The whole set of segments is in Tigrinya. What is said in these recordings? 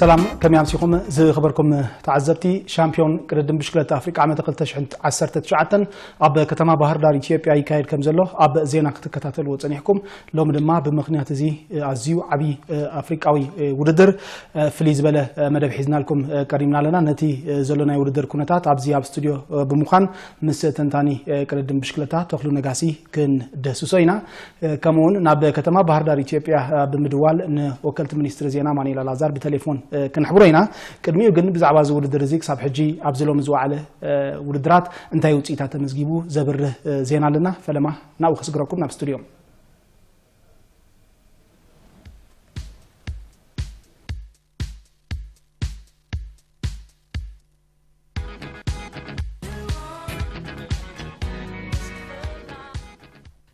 ሰላም፣ ከመይ ኣምሲኹም ዝኸበርኩም ተዓዘብቲ? ሻምፒዮን ቅድድም ብሽክለታ ኣፍሪቃ ዓመተ ክልተ ሽሕን ዓሰርተ ትሽዓተን ኣብ ከተማ ባህር ዳር ኢትዮጵያ ይካየድ ከም ዘሎ ኣብ ዜና ክትከታተልዎ ጸኒሕኩም። ሎሚ ድማ ብምኽንያት እዚ ኣዝዩ ዓቢ ኣፍሪቃዊ ውድድር ፍልይ ዝበለ መደብ ሒዝናልኩም ቀሪብና ኣለና። ነቲ ዘሎ ናይ ውድድር ኩነታት ኣብዚ ኣብ ስቱድዮ ብምዃን ምስ ተንታኒ ቅድድም ብሽክለታ ተኽሉ ነጋሲ ክንደስሶ ኢና። ከምኡውን ናብ ከተማ ባህር ዳር ኢትዮጵያ ብምድዋል ንወከልቲ ሚኒስትሪ ዜና ማኑኤል ኣልኣዛር ብቴሌፎን ክነሕብሮ ኢና። ቅድሚኡ ግን ብዛዕባ እዚ ውድድር እዚ ክሳብ ሕጂ ኣብዚ ሎሚ ዝወዓለ ውድድራት እንታይ ውፅኢታት ተመዝጊቡ ዘብርህ ዜና ኣለና። ፈለማ ናብኡ ከስግረኩም ናብ ስቱድዮ።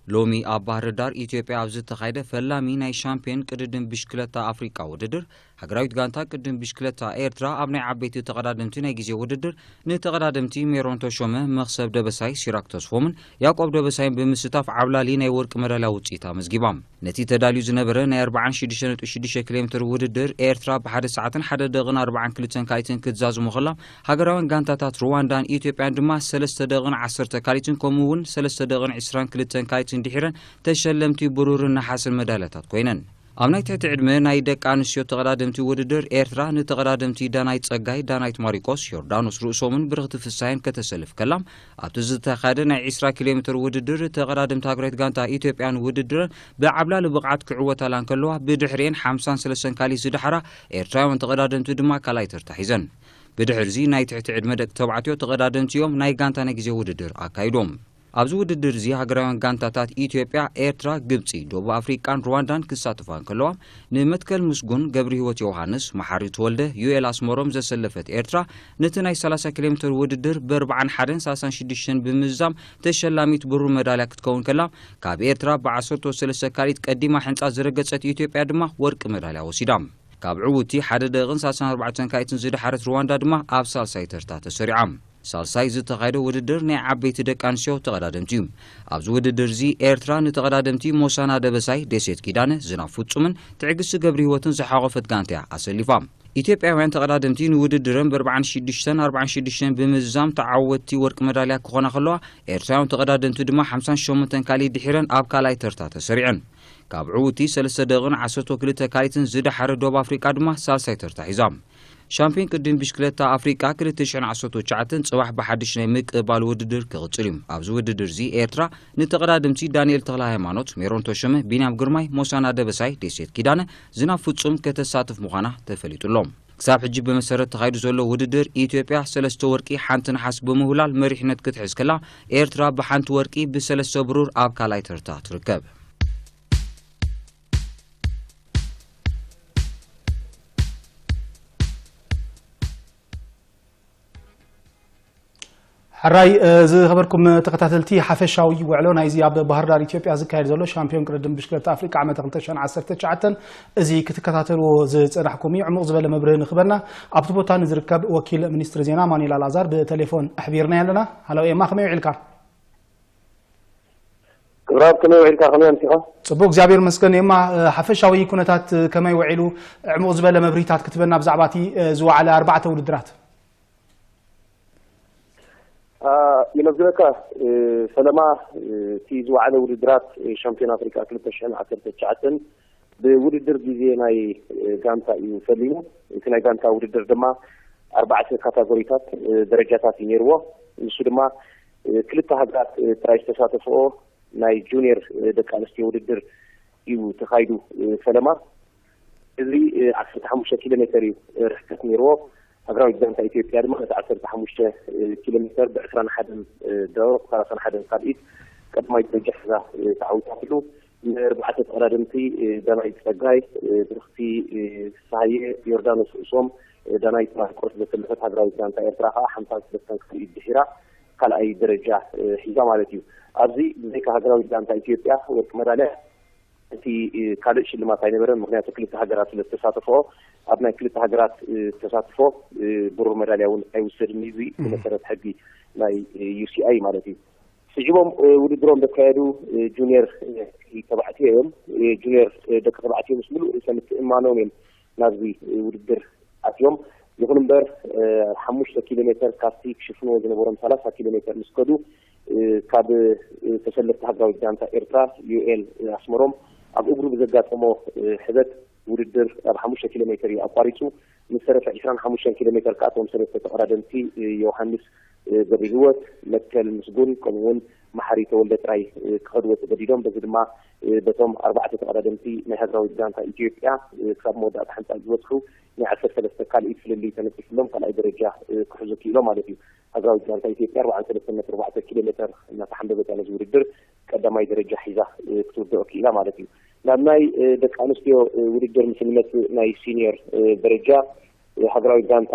ሎሚ ኣብ ባህር ዳር ኢትዮጵያ ኣብ ዝተኻየደ ፈላሚ ናይ ሻምፒዮን ቅድድም ብሽክለታ ኣፍሪቃ ውድድር፣ ሃገራዊት ጋንታ ቅድድም ብሽክለታ ኤርትራ ኣብ ናይ ዓበይቲ ተቐዳደምቲ ናይ ግዜ ውድድር ንተቐዳደምቲ ሜሮን ተሾመ፣ መኽሰብ ደበሳይ፣ ሲራክ ተስፎምን ያዕቆብ ደበሳይን ብምስታፍ ዓብላሊ ናይ ወርቂ መዳልያ ውፅኢት ኣመዝጊባ። ነቲ ተዳልዩ ዝነበረ ናይ ኣርብዓን ሽዱሽተ ነጥቢ ሽዱሽተ ኪሎ ሜትር ውድድር ኤርትራ ብሓደ ሰዓትን ሓደ ደቕን ኣርብዓን ክልተን ካይትን ክትዛዝሞ ከላ፣ ሃገራውያን ጋንታታት ሩዋንዳን ኢትዮጵያን ድማ ሰለስተ ደቕን ዓሰርተ ካሊትን ከምኡ እውን ሰለስተ ደቕን ዕስራን ክልተን ካሊትን ድሒረን ተሸለምቲ ብሩርን ነሓስን መዳልያታት ኮይነን። ኣብ ናይ ትሕቲ ዕድመ ናይ ደቂ ኣንስትዮ ተቐዳደምቲ ውድድር ኤርትራ ንተቐዳደምቲ ዳናይት ጸጋይ፣ ዳናይት ማሪቆስ፣ ዮርዳኖስ ርእሶምን ብርኽቲ ፍሳየን ከተሰልፍ ከላ፣ ኣብቲ ዝተኻየደ ናይ ዕስራ ኪሎ ሜትር ውድድር ተቐዳደምቲ ሃገራዊት ጋንታ ኢትዮጵያን ውድድረን ብዓብላሊ ብቕዓት ክዕወታላ እንከለዋ፣ ብድሕሪኤን ሓምሳን ሰለስተን ካሊት ዝደሓራ ኤርትራውያን ተቐዳደምቲ ድማ ካልኣይ ተርታ ሒዘን። ብድሕርዚ ናይ ትሕቲ ዕድመ ደቂ ተባዕትዮ ተቐዳደምቲ እዮም ናይ ጋንታ ናይ ግዜ ውድድር ኣካይዶም። ኣብዚ ውድድር እዚ ሃገራውያን ጋንታታት ኢትዮጵያ፣ ኤርትራ፣ ግብጺ፣ ደቡብ ኣፍሪቃን ሩዋንዳን ክሳተፋ እንከለዋ፣ ንመትከል ምስጉን፣ ገብርህይወት ዮውሃንስ፣ መሓሪ ተወልደ፣ ዩኤል ኣስመሮም ዘሰለፈት ኤርትራ፣ ነቲ ናይ ሰላሳ ኪሎ ሜትር ውድድር ብኣርብዓን ሓደን ሰላሳን ሽዱሽተን ብምዝዛም ተሸላሚት ብሩር መዳልያ ክትከውን ከላ፣ ካብ ኤርትራ ብዓሰርተ ሰለስተ ካሊት ቀዲማ ሕንጻ ዝረገጸት ኢትዮጵያ ድማ ወርቂ መዳልያ ወሲዳ። ካብ ዕውቲ ሓደ ደቂቕን ሰላሳን ኣርባዕተን ካሊትን ዝደሓረት ሩዋንዳ ድማ ኣብ ሳልሳይ ተርታ ተሰሪዓ። ሳልሳይ ዝተኻየደ ውድድር ናይ ዓበይቲ ደቂ ኣንስትዮ ተቐዳደምቲ እዩ። ኣብዚ ውድድር እዚ ኤርትራ ንተቐዳደምቲ ሞሳና ደበሳይ፣ ደሴት ኪዳነ፣ ዝናብ ፍጹምን ትዕግስቲ ገብርህይወትን ዝሓቖፈት ጋንታ እያ ኣሰሊፋ። ኢትዮጵያውያን ተቐዳደምቲ ንውድድረን ብኣርብዓን ሽዱሽተን ኣርብዓን ሽዱሽተን ብምዝዛም ተዓወትቲ ወርቂ መዳልያ ክኾና ከለዋ፣ ኤርትራውያን ተቐዳደምቲ ድማ ሓምሳን ሸሞንተን ካሊት ድሒረን ኣብ ካልኣይ ተርታ ተሰሪዐን። ካብ ዕውቲ ሰለስተ ደቂቕን ዓሰርተ ክልተ ካሊትን ዝደሓረ ደቡብ ኣፍሪቃ ድማ ሳልሳይ ተርታ ሒዛ። ሻምፒዮን ቅድም ብሽክለታ ኣፍሪቃ ክልተ ሽሕን ዓሰርተ ትሽዓተን ጽባሕ ብሓድሽ ናይ ምቅባል ውድድር ክቕጽል እዩ። ኣብዚ ውድድር እዚ ኤርትራ ንተቐዳደምቲ ዳንኤል ተኽለ ሃይማኖት፣ ሜሮን ተሾመ፣ ቢንያም ግርማይ፣ ሞሳና ደበሳይ፣ ደሴት ኪዳነ፣ ዝናብ ፍጹም ከተሳትፍ ምዃና ተፈሊጡ ኣሎ። ክሳብ ሕጂ ብመሰረት ተኻይዱ ዘሎ ውድድር ኢትዮጵያ ሰለስተ ወርቂ፣ ሓንቲ ነሓስ ብምውላል መሪሕነት ክትሕዝ ከላ፣ ኤርትራ ብሓንቲ ወርቂ ብሰለስተ ብሩር ኣብ ካልኣይ ተርታ ትርከብ። ሕራይ ዝኸበርኩም ተኸታተልቲ፣ ሓፈሻዊ ውዕሎ ናይዚ ኣብ ባህር ዳር ኢትዮጵያ ዝካየድ ዘሎ ሻምፒዮን ቅድድም ብሽክለታ ኣፍሪቃ ዓመተ ክልተ ሽሕን ዓሰርተ ትሽዓተን እዚ ክትከታተልዎ ዝጸናሕኩም እዩ። ዕሙቕ ዝበለ መብርሂ ንክበና ኣብቲ ቦታ ንዝርከብ ወኪል ሚኒስትሪ ዜና ኣማኑኤል ኣልኣዛር ብቴሌፎን ኣሕቢርና ኣለና። ሃሎ ኤማ፣ ከመይ ውዒልካ? ክብራብ፣ ከመይ ውዒልካ? ከመይ ኣምሲኻ? ጽቡቅ፣ እግዚኣብሔር ይመስገን። ኤማ፣ ሓፈሻዊ ኩነታት ከመይ ውዒሉ? ዕሙቕ ዝበለ መብርሂታት ክትበና ብዛዕባ እቲ ዝወዓለ ኣርባዕተ ውድድራት። የመዝግበካ ሰለማ፣ እቲ ዝወዓለ ውድድራት ሻምፒዮን ኣፍሪካ ክልተ ሽሕን ዓሰርተ ትሽዓተን ብውድድር ግዜ ናይ ጋንታ እዩ ፈሊሙ። እቲ ናይ ጋንታ ውድድር ድማ ኣርባዕተ ካታጎሪታት፣ ደረጃታት እዩ ነይርዎ። ንሱ ድማ ክልተ ሃገራት ጥራይ ዝተሳተፍኦ ናይ ጁኒየር ደቂ ኣንስትዮ ውድድር እዩ ተኻይዱ። ሰለማ፣ እዚ ዓሰርተ ሓሙሽተ ኪሎ ሜተር እዩ ርሕቀት ነይርዎ። ሃገራዊት ጋንታ ኢትዮጵያ ድማ ነቲ ዓሰርተ ሓሙሽተ ኪሎ ሜተር ብዕስራን ሓደን ደቂቕ ሰላሳን ሓደን ካልኢት ቀዳማይ ደረጃ ሒዛ ተዓዊታትሉ። ንኣርባዕተ ተቐዳደምቲ ዳናይት ጸጋይ፣ ብርኽቲ ፍስሃየ፣ ዮርዳኖስ ርእሶም፣ ዳናይት ማርቆስ ዘሰለፈት ሃገራዊት ጋንታ ኤርትራ ከኣ ሓምሳን ሰለስተን ካልኢት ድሒራ ካልኣይ ደረጃ ሒዛ ማለት እዩ። ኣብዚ ብዘይካ ሃገራዊት ጋንታ ኢትዮጵያ ወርቂ መዳልያ እቲ ካልእ ሽልማት ኣይነበረን፣ ምኽንያቱ ክልተ ሃገራት ስለ ዝተሳተፈኦ ኣብ ናይ ክልተ ሃገራት ተሳትፎ ብሩር መዳልያ እውን ኣይውሰድን እዩ። እዚ ብመሰረት ሕጊ ናይ ዩ ሲ ኣይ ማለት እዩ። ስዒቦም ውድድሮም ዘካየዱ ጁኒየር ተባዕትዮ እዮም። ጁኒየር ደቂ ተባዕትዮ ምስ ምሉእ ርእሰ ምትእምማኖም እዮም ናብዚ ውድድር ኣትዮም። ይኹን እምበር ሓሙሽተ ኪሎ ሜተር ካብቲ ክሽፍንዎ ዝነበሮም ሰላሳ ኪሎ ሜተር ምስ ከዱ ካብ ተሰለፍቲ ሃገራዊት ጋንታ ኤርትራ ዩኤል ኣስመሮም ኣብ እግሩ ብዘጋጠሞ ሕበጥ ውድድር ኣብ ሓሙሽተ ኪሎ ሜተር እዩ ኣቋሪፁ። ምስ ተረፈ ዕስራን ሓሙሽተን ኪሎ ሜተር ከዓ እቶም ሰለስተ ተቐዳደምቲ ዮሃንስ ገብረሂወት፣ መትከል ምስጉን ከምኡ እውን መሓሪ ተወልደ ጥራይ ክኸድዎ ተገዲዶም። በዚ ድማ በቶም ኣርባዕተ ተቐዳደምቲ ናይ ሃገራዊት ጋንታ ኢትዮጵያ ክሳብ መወዳእታ ሓንጻብ ዝበጽሑ ናይ ዓሰርተ ሰለስተ ካልኢት ፍልልይ ተነጺፍሎም ካልኣይ ደረጃ ክሕዙ ክኢሎም ማለት እዩ። ሃገራዊት ጋንታ ኢትዮጵያ ኣርባዓን ሰለስተን ነጥቢ ኣርባዕተ ኪሎ ሜተር እናተሓንበበት እያ ነዚ ውድድር ቀዳማይ ደረጃ ሒዛ ክትውድኦ ክኢላ ማለት እዩ። ናብ ናይ ደቂ ኣንስትዮ ውድድር ምስ እንመጽእ ናይ ሲኒየር ደረጃ ሃገራዊት ጋንታ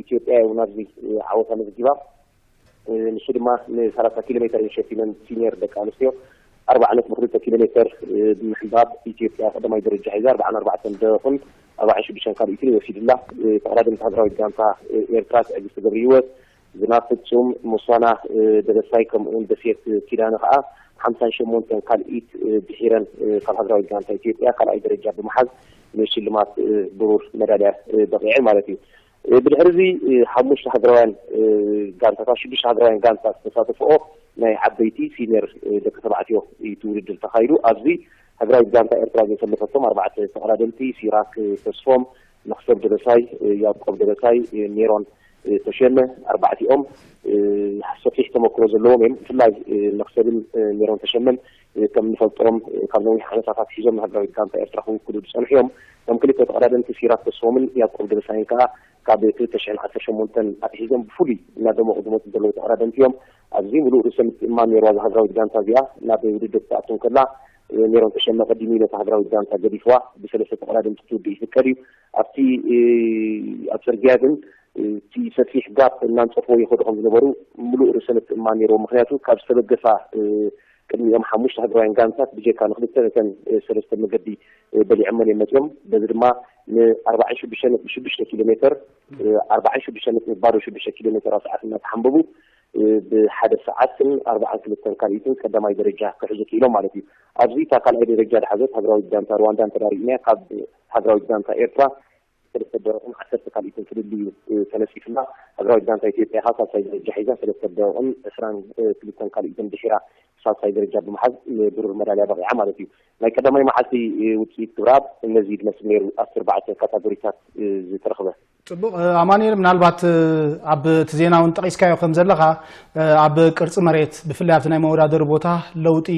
ኢትዮጵያ እውን ኣብዚ ዓወት ኣመዝጊባ። ንሱ ድማ ን30 ኪሎ ሜተር እየን ሸፊነን። ሲኒየር ደቂ ኣንስትዮ ኣርባዓ ነጥቢ ክልተ ኪሎ ሜተር ብምሕንባብ ኢትዮጵያ ቀዳማይ ደረጃ ሒዛ ኣርባዓን ኣርባዕተን ደቂቕን ኣርባዓን ሽዱሽተን ካልኢትን ወሲድላ። ተቐዳደምቲ ሃገራዊት ጋንታ ኤርትራ ትዕግስቲ ገብረሂወት፣ ዝናብ ፍጹም፣ ሙሳና ደበሳይ ከምኡውን ደሴት ኪዳነ ከኣ ሓምሳን ሸሞንተን ካልኢት ድሒረን ካብ ሃገራዊት ጋንታ ኢትዮጵያ ካልኣይ ደረጃ ብምሓዝ ንሽልማት ብሩር መዳልያ በቒዐን ማለት እዩ። ብድሕሪ እዚ ሓሙሽተ ሃገራውያን ጋንታታት፣ ሽዱሽተ ሃገራውያን ጋንታ ዝተሳተፈኦ ናይ ዓበይቲ ሲኒየር ደቂ ተባዕትዮ እዩ እቲ ውድድር ተኻይዱ። ኣብዚ ሃገራዊት ጋንታ ኤርትራ ዘሰለፈቶም ኣርባዕተ ተቐዳደምቲ ሲራክ ተስፎም፣ መኽሰብ ደበሳይ፣ ያዕቆብ ደበሳይ፣ ሜሮን ተሸመ ኣርባዕቲኦም ሰፊሕ ተመክሮ ዘለዎም እዮም። ብፍላይ መኽሰብን ሜሮን ተሸመን ከም ንፈልጦም ካብ ነዊሕ ዓመታት ኣትሒዞም ንሃገራዊት ጋንታ ኤርትራ ክውክሉ ዝጸንሑ እዮም። እቶም ክልተ ተቐዳደምቲ ሲራክ ተስፎምን ያዕቆብ ደበሳይን ከኣ ካብ ክልተ ሽሕን ዓሰርተ ሸሞንተን ኣትሒዞም ብፍሉይ እናደመቑ ዝመጹ ዘለዉ ተቐዳደምቲ እዮም። ኣብዚ ምሉእ ርእሰ ምትእምማን ነይርዋ እዛ ሃገራዊት ጋንታ እዚኣ ናብ ውድድር ክትኣቱ እንከላ ሜሮን ተሸመ ቀዲሙ ነታ ሃገራዊት ጋንታ ገዲፍዋ ብሰለስተ ተቐዳደምቲ ትውድእ ይፍቀድ እዩ። ኣብቲ ኣብ ጽርግያ ግን እቲ ሰፊሕ ጋፕ እናንጸፍዎ ይኸዱ ከም ዝነበሩ ምሉእ ርእሰ ምትእምማን ነይርዎ። ምክንያቱ ካብ ዝተበገሳ ቅድሚኦም ሓሙሽተ ሃገራውያን ጋንታት ብጀካ ንክልተ ነተን ሰለስተ መገዲ በሊዖመን እዮም መፅኦም። በዚ ድማ ን ኣርባዓን ሽዱሽተ ነጥቢ ሽዱሽተ ኪሎ ሜተር ኣርባዓን ሽዱሽተ ነጥቢ ባዶ ሽዱሽተ ኪሎ ሜተር ኣብ ሰዓት እናተሓንበቡ ብሓደ ሰዓትን ኣርባዓን ክልተን ካልኢትን ቀዳማይ ደረጃ ክሕዙ ክኢሎም ማለት እዩ። ኣብዚ እታ ካልኣይ ደረጃ ዝሓዘት ሃገራዊት ጋንታ ሩዋንዳ እንተዳሪእናያ ካብ ሃገራዊት ጋንታ ኤርትራ ሰለስተ ደቂቕን ዓሰርተ ካልኢትን ፍልልይ እዩ ተነፂፍላ። ሃገራዊት ጋንታ ኢትዮጵያ ከዓ ሳልሳይ ደረጃ ሒዛ ሰለስተ ደቂቕን ዕስራን ክልተን ካልኢትን ድሒራ ሳልሳይ ደረጃ ብምሓዝ ንብሩር መዳልያ በቂዓ ማለት እዩ። ናይ ቀዳማይ መዓልቲ ውፅኢት ክብረኣብ እነዚ ዝመስል ነይሩ ኣብቲ ኣርባዕተ ካታጎሪታት ዝተረኽበ። ፅቡቕ ኣማኑኤል፣ ምናልባት ኣብ እቲ ዜና እውን ጠቒስካዮ ከም ዘለኻ ኣብ ቅርፂ መሬት ብፍላይ ኣብቲ ናይ መወዳደሪ ቦታ ለውጢ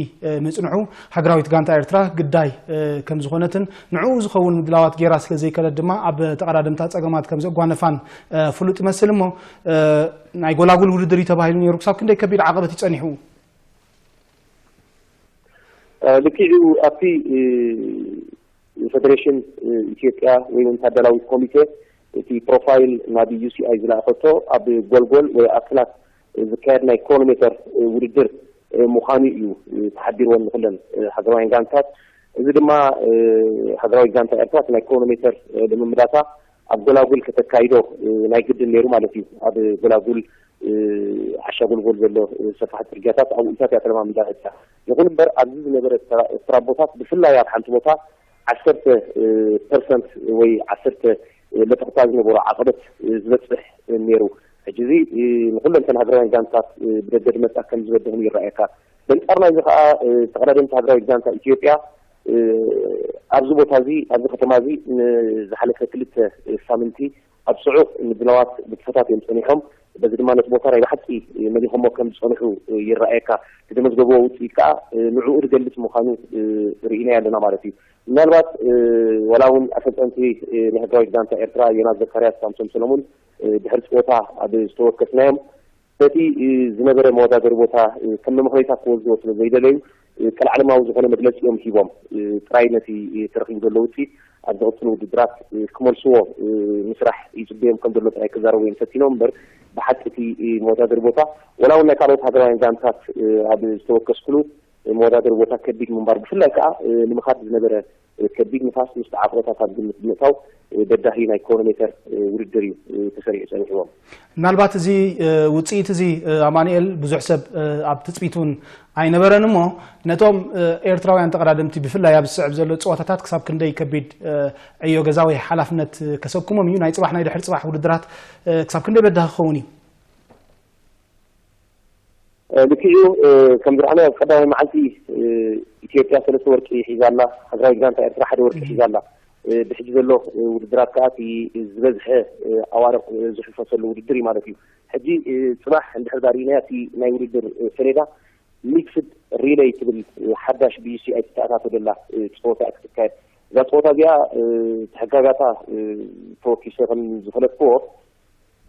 ምፅንሑ ሃገራዊት ጋንታ ኤርትራ ግዳይ ከም ዝኾነትን ንዕኡ ዝኸውን ምድላዋት ጌራ ስለ ዘይከለት ድማ ኣብ ተቐዳደምታ ፀገማት ከም ዘጓነፋን ፍሉጥ ይመስል። እሞ ናይ ጎላጉል ውድድር እዩ ተባሂሉ ነይሩ። ክሳብ ክንደይ ከቢድ ዓቐበት እዩ ጸኒሑ? ልክዕ እዩ። ኣብቲ ፈደሬሽን ኢትዮጵያ ወይ እውን ታዳላዊት ኮሚቴ እቲ ፕሮፋይል ናብ ዩ ሲ ኣይ ዝለኣኸቶ ኣብ ጎልጎል ወይ ኣስላት ዝካየድ ናይ ክሮኖሜተር ውድድር ምዃኑ እዩ ተሓቢርወን ንኩለን ሃገራውያን ጋንታት። እዚ ድማ ሃገራዊት ጋንታ ኤርትራ እቲ ናይ ክሮኖሜተር ልምምዳታ ኣብ ጎላጉል ከተካይዶ ናይ ግድን ነይሩ ማለት እዩ። ኣብ ጎላጉል ዓሻ ጎልጎል ዘሎ ሰፋሕቲ ጽርግያታት ኣብኡታት እያ ተለማሚዳ መጽያ። ይኹን እምበር ኣብዚ ዝነበረ ስትራቦታት ብፍላይ ኣብ ሓንቲ ቦታ ዓሰርተ ፐርሰንት ወይ ዓሰርተ ለጠቕታ ዝነበሮ ዓቐበት ዝበጽሕ ነይሩ። ሕጂ እዚ ንኩለንተን ሃገራውያን ጋንታት ብደገ ድመጻ ከም ዝበደህን ይረኣየካ። በንጻር ናይዚ ከኣ ተቐዳደምቲ ሃገራዊት ጋንታ ኢትዮጵያ ኣብዚ ቦታ እዚ ኣብዚ ከተማ እዚ ንዝሓለፈ ክልተ ሳምንቲ ኣብ ጽዑቕ ምድላዋት ንጥፈታት እዮም ጸኒሖም። በዚ ድማ ነቲ ቦታ ናይ ብሓቂ መሊኾሞ ከም ዝጸንሑ ይረኣየካ። ዝተመዝገብዎ ውጽኢት ከኣ ንዕኡ ዝገልጽ ምዃኑ ርኢናዮ ኣለና ማለት እዩ። ምናልባት ዋላ እውን ኣሰልጠንቲ ናይ ሃገራዊት ጋንታ ኤርትራ ዮናስ ዘካርያስ ሳምሶም ሰለሙን ድሕሪ ጸወታ ኣብ ዝተወከስናዮም ነቲ ዝነበረ መወዳደሪ ቦታ ከም መመኽነይታ ክወስድዎ ስለ ዘይደለዩ ቀልዓለማዊ ዝኾነ መግለፂ እዮም ሂቦም። ጥራይ ነቲ ተረኺቡ ዘሎ ውፅኢት ኣብ ዝቕፅሉ ውድድራት ክመልስዎ ምስራሕ ይፅበዮም ከም ዘሎ ጥራይ ክዛረቡ እዮም ፈቲኖም እምበር ብሓቂ እቲ መወዳደሪ ቦታ ወላ እውን ናይ ካልኦት ሃገራውያን ጋንታት ኣብ ዝተወከስኩሉ መወዳደሪ ቦታ ከቢድ ምንባሩ፣ ብፍላይ ከዓ ንምኻድ ዝነበረ ከቢድ ንፋስ ምስ ተዓፍሮታት ኣብ ግምት ብምእታው በዳሂ ናይ ክሮኖሜተር ውድድር እዩ ተሰሪዑ ጸኒሕዎም። ምናልባት እዚ ውፅኢት እዚ ኣማኑኤል ብዙሕ ሰብ ኣብ ትፅቢት እውን ኣይነበረን እሞ ነቶም ኤርትራውያን ተቐዳደምቲ ብፍላይ ኣብ ዝስዕብ ዘሎ ፀወታታት ክሳብ ክንደይ ከቢድ ዕዮ ገዛ ወይ ሓላፍነት ከሰክሞም እዩ? ናይ ፅባሕ ናይ ድሕሪ ፅባሕ ውድድራት ክሳብ ክንደይ በዳሂ ክኸውን እዩ? ልክዩ። ከም ዝረኣናዮ ኣብ ቀዳማይ መዓልቲ ኢትዮጵያ ሰለስተ ወርቂ ሒዛ ኣላ። ሃገራዊት ጋንታ ኤርትራ ሓደ ወርቂ ሒዛ ኣላ። ብሕጂ ዘሎ ውድድራት ከዓ እቲ ዝበዝሐ ኣዋርቕ ዝሕልፎ ዘሎ ውድድር እዩ ማለት እዩ። ሕጂ ፅባሕ እንድሕር ዳኣ ርኢናያ እቲ ናይ ውድድር ሰሌዳ ሚክስድ ሪሌይ ትብል ሓዳሽ ብዩሲኣይ ትተኣታቶ ዘላ ፀወታ ክትካየድ። እዛ ፀወታ እዚኣ ተሕጋጋታ ተወኪሰ ከም ዝፈለጥክዎ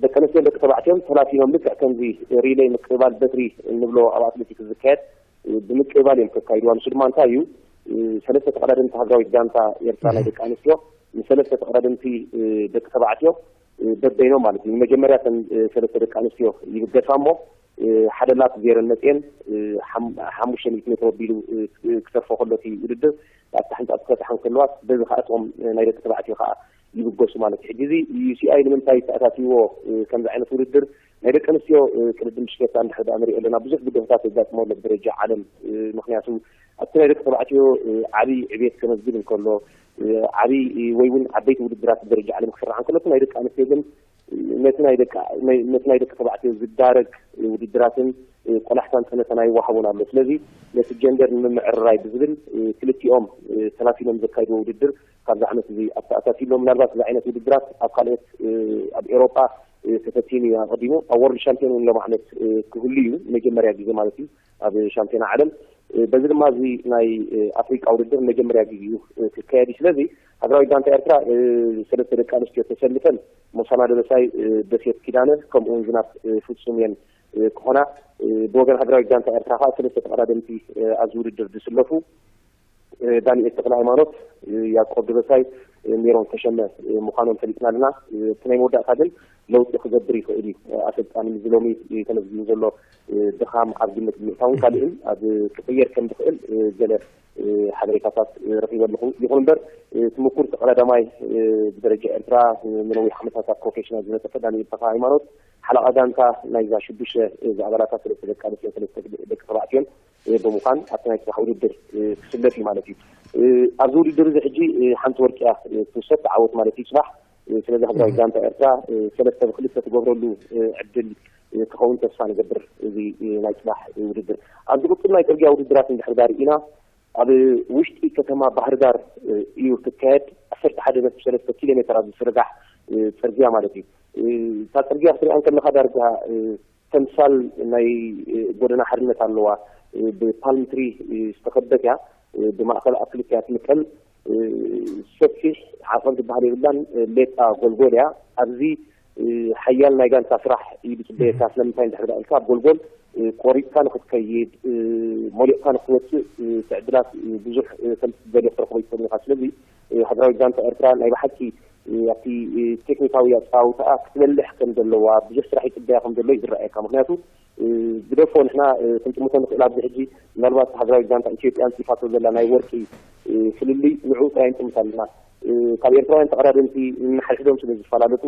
ደቂ ኣንስትዮን ደቂ ተባዕትዮን ተላፊኖም ልክዕ ከምዚ ሪሌይ ምቅብባል በትሪ እንብሎ ኣብ ኣትሌቲክስ ዝካየድ ብምቅብባል እዮም ከካይድዋ። ንሱ ድማ እንታይ እዩ ሰለስተ ተቐዳደምቲ ሃገራዊት ጋንታ ኤርትራ ናይ ደቂ ኣንስትዮ ንሰለስተ ተቐዳደምቲ ደቂ ተባዕትዮ በበይኖም ማለት እዩ። ንመጀመርያ እተን ሰለስተ ደቂ ኣንስትዮ ይብገሳ እሞ ሓደ ላት ዜረን መፅኤን ሓሙሽተ ሚእቲ ሜትሮ ኣቢሉ ክተርፎ ከሎ እቲ ውድድር ኣብታ ሕንፃፅ ክበፅሓ እንከለዋ በዚ ከዓ እቶም ናይ ደቂ ተባዕትዮ ከዓ ይብገሱ ማለት እዩ። ሕጂ እዚ ዩሲኣይ ንምንታይ ተኣታትይዎ ከምዚ ዓይነት ውድድር ናይ ደቂ ኣንስትዮ ቅድድም ብሽክለታ እንድሕር ደኣ ንሪኦ ኣለና ብዙሕ ብድሆታት የጋጥሞ ኣሎ ብደረጃ ዓለም። ምክንያቱ ኣብቲ ናይ ደቂ ተባዕትዮ ዓብዪ ዕቤት ከመዝግብ እንከሎ ዓብዪ ወይ እውን ዓበይቲ ውድድራት ብደረጃ ዓለም ክስራዕ እንከሎ እቲ ናይ ደቂ ኣንስትዮ ግን ነቲ ናይ ደቂ ነቲ ናይ ደቂ ተባዕትዮ ዝዳረግ ውድድራትን ቆላሕታን ጠመተን ኣይወሃቦን ኣሎ። ስለዚ ነቲ ጀንደር ንምምዕርራይ ብዝብል ክልቲኦም ተላፊኖም ዘካይድዎ ውድድር ካብዚ ዓመት እዚ ኣተኣታትዩሎ። ምናልባት እዚ ዓይነት ውድድራት ኣብ ካልኦት ኣብ ኤውሮጳ ተፈቲኑ እዩ ኣቐዲሙ። ኣብ ወርልድ ሻምፒዮን እውን ሎም ዓመት ክህሉ እዩ፣ መጀመርያ ግዜ ማለት እዩ ኣብ ሻምፒዮና ዓለም። በዚ ድማ እዚ ናይ ኣፍሪቃ ውድድር መጀመርያ ግዜ እዩ ክካየድ እዩ። ስለዚ ሃገራዊት ጋንታ ኤርትራ ሰለስተ ደቂ ኣንስትዮ ተሰልፈን ሞሳና ደበሳይ፣ ደሴት ኪዳነ ከምኡውን ዝናብ ፍጹም እየን ክኾና። ብወገን ሃገራዊት ጋንታ ኤርትራ ከዓ ሰለስተ ተቐዳደምቲ ኣብዚ ውድድር ዝስለፉ ዳንኤል ተክለ ሃይማኖት፣ ያዕቆብ ደበሳይ፣ ሜሮን ተሸመ ምዃኖም ፈሊጥና ኣለና። እቲ ናይ መወዳእታ ግን ለውጢ ክገብር ይኽእል እዩ። ኣሰልጣኒ ምስዚ ሎሚ ተመዝጊቡ ዘሎ ድኻም ኣብ ግምት ብምእታውን ካልእን ኣብ ክቕየር ከም ዝኽእል ገለ ሓበሬታታት ረኺበ ኣለኹ። ይኹን እምበር እቲ ምኩር ተቐዳዳማይ ብደረጃ ኤርትራ ንነዊሕ ዓመታት ኣብ ፕሮፌሽናል ዝነጠፈ ዳንኤል ተክለ ሃይማኖት ሓለቓ ጋንታ ናይዛ ሽዱሽተ ዝኣባላታ ሰለስተ ደቂ ኣንስትዮን ሰለስተ ደቂ ተባዕትዮን ብምዃን ኣብቲ ናይ ፅባሕ ውድድር ክስለፍ እዩ ማለት እዩ። ኣብዚ ውድድር እዚ ሕጂ ሓንቲ ወርቂ እያ ትውሰድ ዓወት ማለት እዩ ፅባሕ። ስለዚ ሃገራዊ ጋንታ ኤርትራ ሰለስተ ብክልተ ትገብረሉ ዕድል ክኸውን ተስፋ ንገብር። እዚ ናይ ፅባሕ ውድድር ኣብ ዝቕፅል ናይ ፅርግያ ውድድራት እንድሕር ዳር ኢና ኣብ ውሽጢ ከተማ ባህርዳር እዩ ክካየድ። ዓሰርተ ሓደ ነጥቢ ሰለስተ ኪሎ ሜትር ኣብ ዝስርጋሕ ፅርግያ ማለት እዩ። እታ ፅርግያ ክትሪኣ እንከለኻ ዳርጋ ተምሳል ናይ ጎደና ሓርነት ኣለዋ። ብፓልም ትሪ ዝተኸበት እያ። ብማእኸል ኣክልት እያ ትምቀል። ሰፊሕ ዓቐብ ዝበሃል የብላን። ሌጣ ጎልጎል እያ። ኣብዚ ሓያል ናይ ጋንታ ስራሕ እዩ ዝፅበየካ። ስለምንታይ እንድሕር ኢልካ ኣብ ጎልጎል ቆሪፅካ ንክትከይድ ሞሊቕካ ንክትወፅእ ትዕድላት ብዙሕ ከም ትደልዮ ክትረኽቦ ይትኽእል ኢኻ። ስለዚ ሃገራዊት ጋንታ ኤርትራ ናይ ብሓቂ ኣብቲ ቴክኒካዊ ኣፃውታኣ ክትበልሕ ከም ዘለዋ ብዙሕ ስራሕ ይፅበያ ከም ዘሎ እዩ ዝረኣየካ። ምክንያቱ ግደፎ ንሕና ክንጥምቶ ንኽእል ኣብዚ ሕጂ ምናልባት ሃገራዊት ጋንታ ኢትዮጵያ ኣንፂፋቶ ዘላ ናይ ወርቂ ፍልልይ ንዕኡ ጥራይ ንጥምት ኣለና። ካብ ኤርትራውያን ተቐዳደምቲ ንሓድሕዶም ስለ ዝፈላለጡ